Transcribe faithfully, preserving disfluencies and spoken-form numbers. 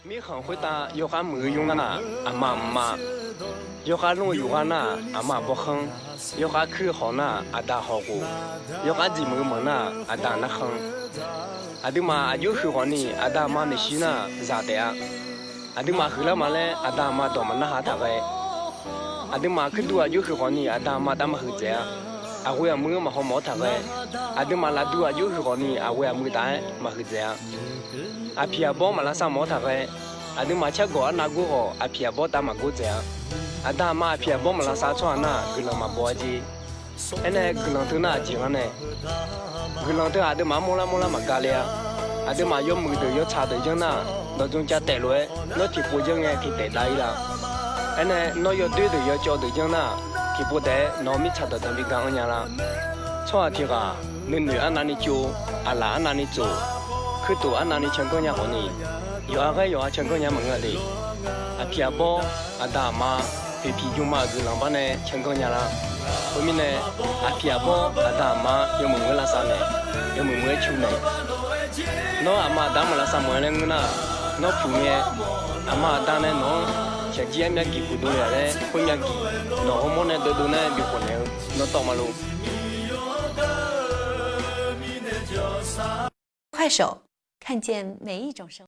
Mirkhanq khoertav yawkhav muiq-eu yur nar, aqma mqma. Yawkhav lmr-eu yufghar nar, aqma bawrkhanr. Yawkhav kuir-eu khawf nar, aqda hawqghof. Yawkhav dziq muiq-eu manq nar, aqda narkhan. Aqduimaf aqjox huiq khawfni, aqda aqma maeqshi nar, zaq taef-a. Aqduimaf huiqlar ma laer aqda aqma dawq maqnar ha taqghae. Aqduimaf kuirduv aqjox huiq khawfni, aqda aqma tav maqhuiq dzaeq-a. Aqghoe aqmuir-anr maqhaw mawf-awr taqghae. Aqduimaf lafduv aqjox huiq khawfni, aqghoe aqmuir tav-aer maqhuiq dzaeq-a. Aqpiq aqbawr maqlavsav mawf-awr taqghae. Aqduimaf cargawq arnav gor khawf, aqpiq aqbawr tav maqgor dzaeq-a. Aqda aqma aqpiq aqbawr maqlavsav tsawrhaq nar, guiqlanq maqbaw-a jeq. Aernae guiqlanq teu nar aqjeq ngar nae, guiqlanq teu aqduimaf-anr mawrlar mawrlar maqgale-a. Aqduimaf yawmuiq deuq yawtsaq deuq janr nar, dawqdzmq cav taef lof-aer nawr tiqpov janr ngae tiqtaef dav-ir la. Aernae nawr yawdoer deuq yawcawv deuq janr nar, tiqpov taef-aer nawq-eu mirtsaq dawqdaq bi ga-anr nya la. Tsawrhaq tiq ghaq nuinoeq arnavni cov, aqlaf arnavni tsof, kuirtof arnavni canganr nya khawfni, yawqha ghaer yawqha canganr nya maqngeur-a de. Aqpiq aqbawr, aqda aqma, poeqpiq jmma-euq guiqlanq bar nae canganr nya la. Khoermirnae, aqpiq aqbawr aqda aqma yawmuiq muiq-aer lavsav naeq, yawmuiq muiq-aer cu naeq. Nawr aqma aqda-anr maqlavsav mawf-aer laer ngeur nar, nawr puq ngae, aqma aqda nae nawq-anr shaqjir-aer myav giq puq dov le-aq laer khoer myav giq, nawq ghawrmawr nae deuvdov nae bikhof naeq-eu nawr tawv ma lor. 快手，看见每一种生活。